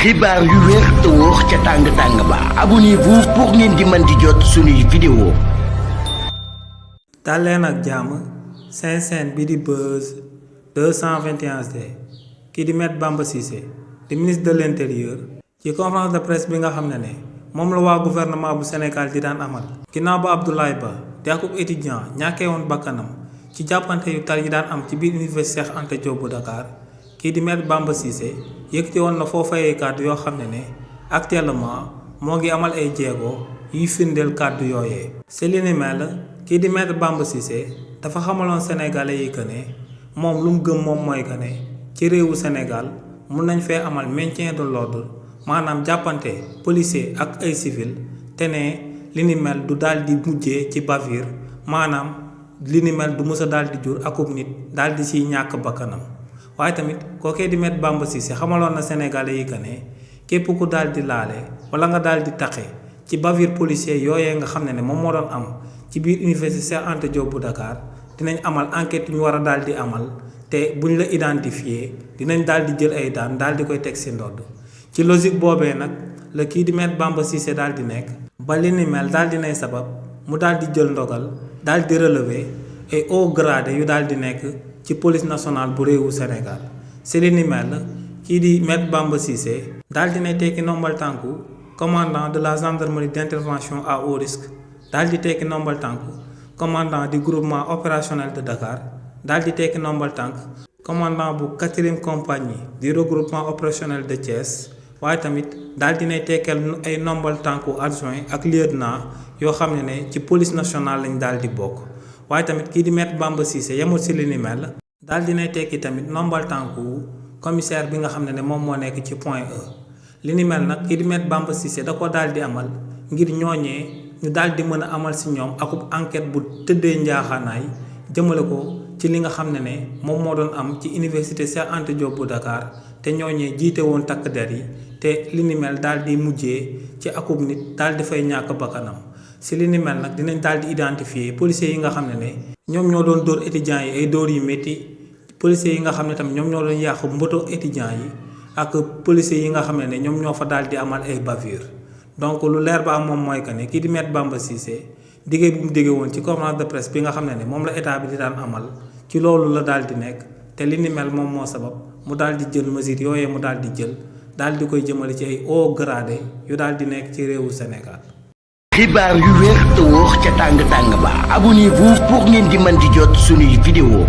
xibaar yu wér te wóor ca tàng-tàng ba abonnez-vous pour ngeen di mën di jot suñuy vidéo. Daleen ak jàmm seen chaîne bi di Buzz 221D kii di Maître Bamba Cissé di ministre de l'intérieur ci conférence de presse bi nga xam ne moom la waa gouvernement bu Sénégal di daan amal ginnaaw ba Abdoulaye Ba di akub étudiant ñàkkee woon bakkanam ci jàppante yu tar yi daan am ci biir université Cheikh Anta Diop bu Dakar. kii di Maître Bamba Cissé yëkkati woon na foofayee kàddu yoo xam ne actuellement moo ngi amal ay jéego yuy firndeel kàddu yooyee. si li ni mel kii di Maître Bamba Cissé dafa xamaloon sénégalais yi que ne moom lu mu gëm moom mooy que ne ci réewu Sénégal mun nañ fee amal maintien de l'ordre maanaam jàppante policier ak ay civil te ne li ni mel du daal di mujjee ci bavure maanaam li ni mel du mës a daal di jur akub nit daal di ciy ñàkk bakkanam. waaye tamit kookee di Maître Bamba Cissé xamaloon na Sénégalais yi que ne képp ku daal di laale wala nga daal di taqe ci bavure policier yooyee nga xam ne moom moo doon am ci biir université Cheikh Anta Diop bu Dakar dinañ amal enquête yu ñu war a daal di amal te buñ la identifié dinañ daal di jël ay daan daal di koy teg si ndodd ci logique boobee nag la kii di Maître Bamba Cissé daal di nekk ba li ni mel daal di nay sabab mu daal di jël ndogal daal di relever ay hauts gradés yu daal di nekk ci police nationale bu réewu Sénégal si li ni mel kii di Maître Bamba Cissé daal dinay tekki nombal tànku commandant de la gendarmerie d'intervention à haut risque daal di tekki nombal tànku commandant du groupement opérationnel de Dakar daal di tekki nombal tànk commandant bu 4e compagnie du regroupement opérationnel de Thiès waaye tamit daal dinay tekkal ay nombal tànku adjoint ak lieutenant yoo xam ne ci police nationale lañ daal di bokk. waaye tamit kii di Maître Bamba Cissé yemul si li ni mel daal dinay tekki tamit nombal tànku commissaire bi nga xam ne moom moo nekk ci point E li ni mel nag kii di Maître Bamba Cissé da ko daal di amal ngir ñooñee ñu daal di mën a amal si ñoom akub enquête bu tëddee njaaxaanaay jëmale ko ci li nga xam ne moom moo doon am ci université Cheikh Anta Diop bu Dakar te ñooñee jiite woon takk der yi te li ni mel daal di mujjee ci akub nit daal di fay ñàkk bakkanam si li ni mel nag dinañ daal di identifier policiers yi nga xam ne ñoom ñoo doon dóor étudiants yi ay dóor yu métti policiers yi nga xam ne tamit ñoom ñoo doon yàq mboto étudiants yi ak policiers yi nga xam ne ñoom ñoo fa daal di amal ay bavure donc lu leer ba am moom mooy que ne kii di Maître Bamba Cissé diggée bu mu diggee woon ci conférence de presse bi nga xam ne moom la état bi di daan amal ci loolu la daal di nekk te li ni mel moom moo sabab mu daal di jël mesure yooyee mu daal di jël daal di koy jëmale ci ay hauts gradés yu daal di nekk ci réewu Sénégal. xibaar yu wér te wóor ca tàng-tàng ba abonnez-vous pour ngeen di mën di jot suñuy vidéo.